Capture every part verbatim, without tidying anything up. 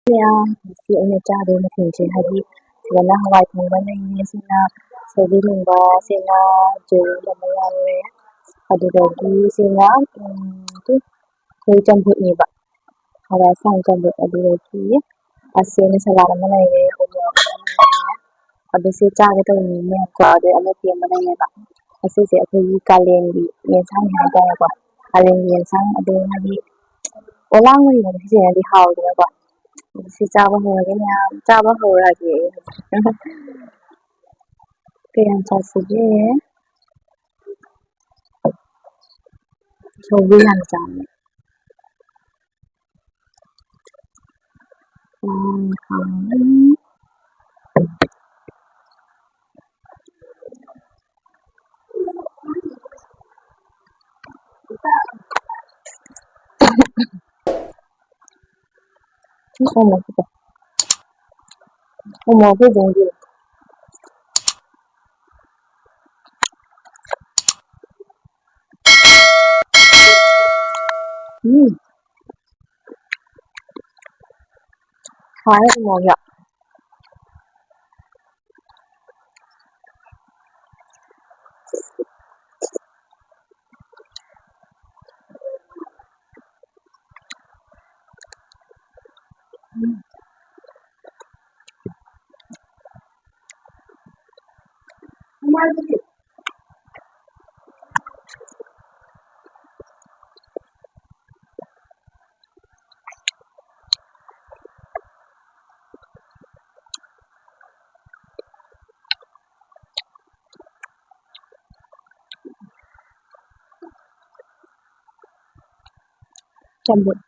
ꯃꯌꯥꯝ, ꯉꯁꯤ ꯑꯩꯅ ꯆꯥꯗꯣꯏ ꯃꯊꯦꯜꯁꯦ ꯍꯥꯏꯗꯤ ꯁꯤꯗꯅ ꯍꯋꯥꯏ ꯊꯣꯡꯕ ꯂꯩꯔꯦ, ꯁꯤꯅ ꯁꯧꯒ꯭ꯔꯤ ꯊꯣꯡꯕ, ꯁꯤꯅ ꯌꯦꯔꯨꯝ ꯑꯃ ꯌꯥꯎꯔꯦ, ꯑꯗꯨꯗꯒꯤ ꯁꯤꯅ ꯎꯝ, ꯑꯩꯈꯣꯏ ꯆꯝꯐꯨꯠꯅꯦꯕ, ꯍꯋꯥꯏ ꯑꯁꯥꯡ ꯆꯝꯐꯨꯠ, ꯑꯗꯨꯗꯒꯤ ꯑꯁꯤꯅ ꯁꯂꯥꯗ ꯑꯃ ꯂꯩꯔꯦ, ꯎ ꯃꯣꯔꯣꯛ ꯑꯃ ꯂꯩꯔꯦ꯫ ꯑꯗꯨ ꯁꯤ ꯆꯥꯒꯦ ꯇꯧꯔꯤꯅꯤꯅꯦ꯫ ꯀꯣ ꯑꯗꯩ ꯑꯃꯦꯠꯄꯤ ꯑꯃ ꯂꯩꯔꯦꯕ꯫ ꯑꯁꯤꯁꯦ ꯑꯩꯈꯣꯏꯒꯤ ꯀꯥꯂꯦꯟꯒꯤ ꯌꯦꯟꯁꯥꯡꯅꯤ ꯍꯥꯏꯇꯥꯔꯦꯀꯣ꯫ ꯀꯥꯂꯦꯟꯒꯤ ꯌꯦꯟꯁꯥꯡ ꯑꯗꯣ ꯍꯥꯏꯗꯤ ꯑꯣꯂꯥꯡꯕꯒꯨꯝꯕ ꯁꯤꯖꯤꯟꯅꯔꯗꯤ ꯍꯥꯎꯋꯤꯗꯅꯀꯣ꯫ ꯑꯗꯨ ꯁꯤ ꯆꯥꯕ ꯍꯧꯔꯒꯦ ꯃꯌꯥꯝ, ꯆꯥꯕ ꯍꯧꯔꯒꯦ ꯑꯩ ꯍꯧꯖꯤꯛ꯫ ꯀꯌꯥꯝ ꯆꯥꯁꯤꯒꯦ? ꯁꯧꯒ꯭ꯔꯤ ꯌꯥꯝ ꯆꯥꯅꯤꯡꯉꯦ꯫ ꯎꯝ, ꯍꯥꯎꯔꯅꯤ꯫ ꯎ ꯃꯣꯔꯣꯛ ꯑꯇꯦꯛꯄ꯫ ꯎ ꯃꯣꯔꯣꯛ ꯑꯇꯦꯛꯄ ꯑꯣꯏꯅ ꯄꯤꯔꯛꯑꯣ꯫ ꯎꯝ꯫ ꯍꯥꯎꯋꯦ ꯎ ꯃꯣꯔꯣꯛꯁꯦ꯫ ꯆꯝꯐꯨꯠ꯫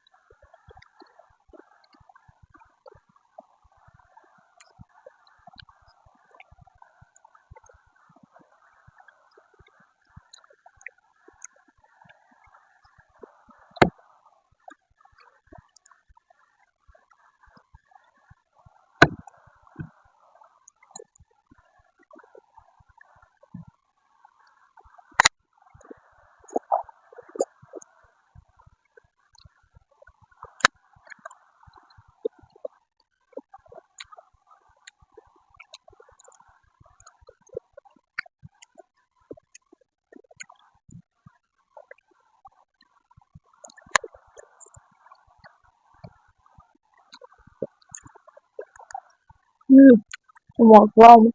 ꯎꯝ, ꯎ ꯃꯣꯔꯣꯛ ꯈꯨꯍꯥꯎ ꯑꯃ꯫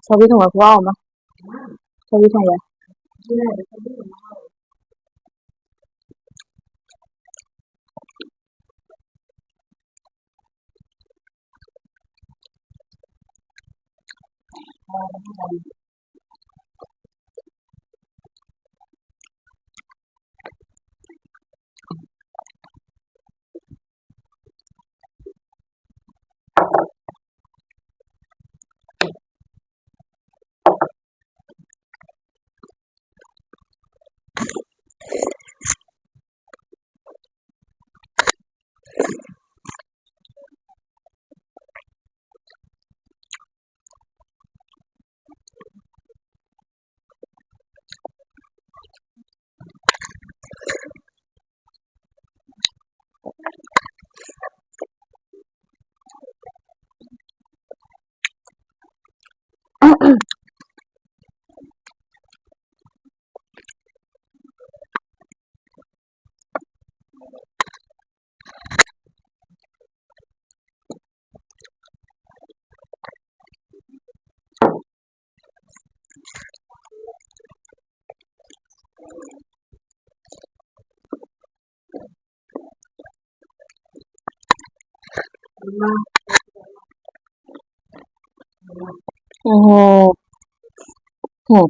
ꯁꯧꯒ꯭ꯔꯤ ꯊꯣꯡꯕ ꯈꯨꯍꯥꯎ ꯑꯃ꯫ ꯁꯧꯒ꯭ꯔꯤ ꯊꯣꯡꯕ꯫ ꯑꯣ꯫ ꯍꯣ꯫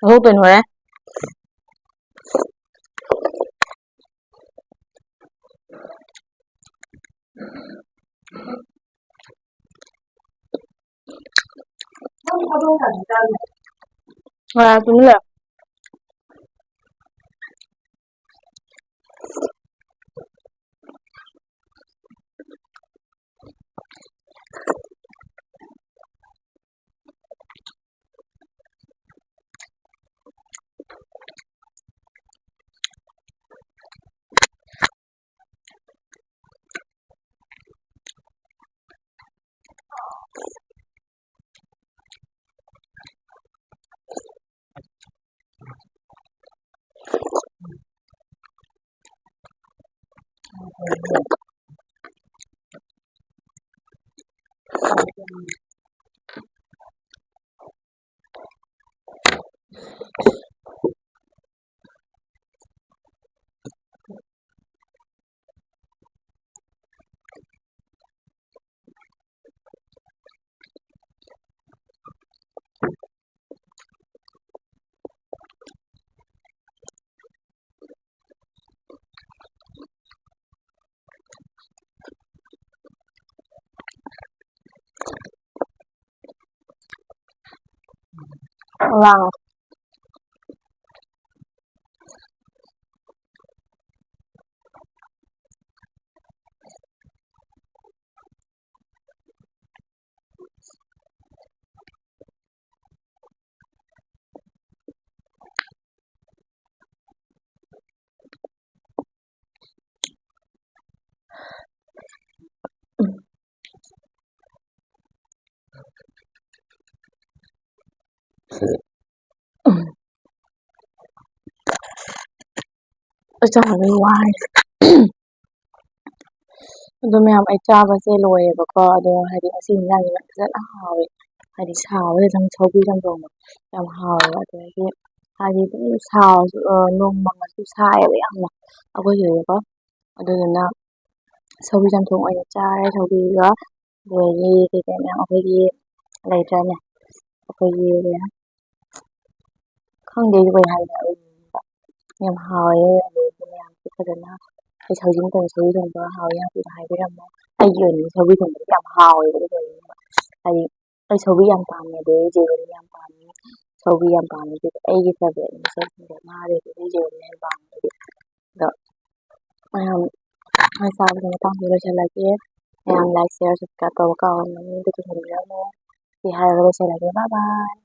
ꯑꯍꯧꯕꯅ ꯍꯣꯔꯦꯟ꯫ ꯉꯥꯏ ꯇꯨꯃꯤꯟ ꯂꯩꯌꯨ꯫ ꯂꯥꯡꯉꯣ꯫ ꯑꯩ ꯆꯥꯕꯗ ꯋꯥꯔꯦ꯫ ꯑꯗꯣ ꯃꯌꯥꯝ, ꯑꯩ ꯆꯥꯕꯁꯦ ꯂꯣꯏꯔꯦꯕꯀꯣ꯫ ꯑꯗꯣ ꯍꯥꯏꯗꯤ ꯉꯁꯤ ꯏꯟꯖꯥꯡꯁꯤꯅ ꯐꯖꯅ ꯍꯥꯎꯋꯦ꯫ ꯍꯥꯏꯗꯤ ꯁꯥꯕꯁꯤꯗ ꯑꯗꯨꯝ ꯁꯧꯒ꯭ꯔꯤ ꯆꯝꯊꯣꯡꯗꯣ ꯌꯥꯝ ꯍꯥꯎꯋꯦꯕ꯫ ꯑꯗꯒꯤ ꯍꯥꯏꯗꯤ ꯑꯗꯨꯝ ꯁꯥꯔꯁꯨ, ꯑ, ꯅꯣꯡ ꯃꯪꯉꯁꯨ ꯁꯥꯏꯌꯦꯕ ꯌꯥꯝꯅ ꯑꯩꯈꯣꯏ ꯁꯤꯗꯗꯤꯀꯣ꯫ ꯑꯗꯨꯗꯨꯅ ꯁꯧꯒ꯭ꯔꯤ ꯆꯝꯊꯣꯡ ꯑꯣꯏꯅ ꯆꯥꯔꯦ, ꯁꯧꯒ꯭ꯔꯤꯒ꯫ ꯑꯗꯒꯤ ꯀꯩ ꯀꯩꯅꯣ ꯑꯩꯈꯣꯏꯒꯤ ꯂꯩꯇ꯭ꯔꯅꯦ, ꯑꯩꯈꯣꯏꯒꯤ ꯈꯪꯗꯦ ꯑꯩꯁꯨ ꯀꯩ ꯍꯥꯏꯅꯣ꯫ ꯑꯩ ꯌꯥꯝ ꯍꯥꯎꯋꯦ꯫ ꯑꯗꯩꯗꯤ ꯃꯌꯥꯝꯁꯨ ꯐꯖꯅ ꯑꯩ ꯁꯧꯒ꯭ꯔꯤ ꯊꯣꯡꯕ, ꯁꯧꯒ꯭ꯔꯤ ꯊꯣꯡꯕ ꯍꯥꯎꯋꯦ ꯌꯥꯝ ꯊꯤꯅ ꯍꯥꯏꯕꯤꯔꯝꯃꯣ꯫ ꯑꯩꯒꯤ ꯑꯣꯏꯅꯗꯤ ꯁꯧꯒ꯭ꯔꯤ ꯊꯣꯡꯕꯗꯤ ꯌꯥꯝ ꯍꯥꯎꯋꯦꯕ꯫ ꯑꯗꯨ ꯀꯩꯒꯤꯅꯣ ꯍꯥꯏꯗꯤ ꯑꯩ ꯁꯧꯒ꯭ꯔꯤ ꯌꯥꯝ ꯄꯥꯝꯃꯦ, ꯑꯗꯩ ꯖꯦꯔꯣꯅꯤ ꯌꯥꯝ ꯄꯥꯝꯃꯦ꯫ ꯁꯧꯒ꯭ꯔꯤ ꯌꯥꯝ ꯄꯥꯝꯃꯦ꯫ ꯑꯗꯨꯗꯤ ꯑꯩꯒꯤ ꯐꯦꯕꯣꯔꯥꯏꯠꯅꯤ ꯁꯧꯒ꯭ꯔꯤꯁꯦ꯫ ꯃꯥꯗꯩꯗꯤ ꯑꯩ ꯖꯦꯔꯣꯅꯤ ꯍꯦꯟꯅ ꯄꯥꯝꯃꯦ꯫ ꯑꯗꯨꯗꯤ ꯑꯗꯣ ꯃꯌꯥꯝ ꯆꯥꯕꯒꯤ ꯃꯇꯥꯡꯗ ꯂꯣꯏꯁꯤꯜꯂꯒꯦ꯫ ꯃꯌꯥꯝ ꯂꯥꯏꯛ, ꯁꯤꯌꯥꯔ, ꯁꯕꯁꯀ꯭ꯔꯥꯏꯕ ꯇꯧꯕ ꯀꯥꯎꯔꯝꯃꯅꯤ, ꯑꯗꯨ ꯇꯧꯁꯟꯕꯤꯔꯝꯃꯣ꯫ ꯁꯤ ꯍꯥꯏꯔꯒ ꯂꯣꯏꯁꯤꯜꯂꯒꯦ꯫ ꯕꯥꯏ ꯕꯥꯏ꯫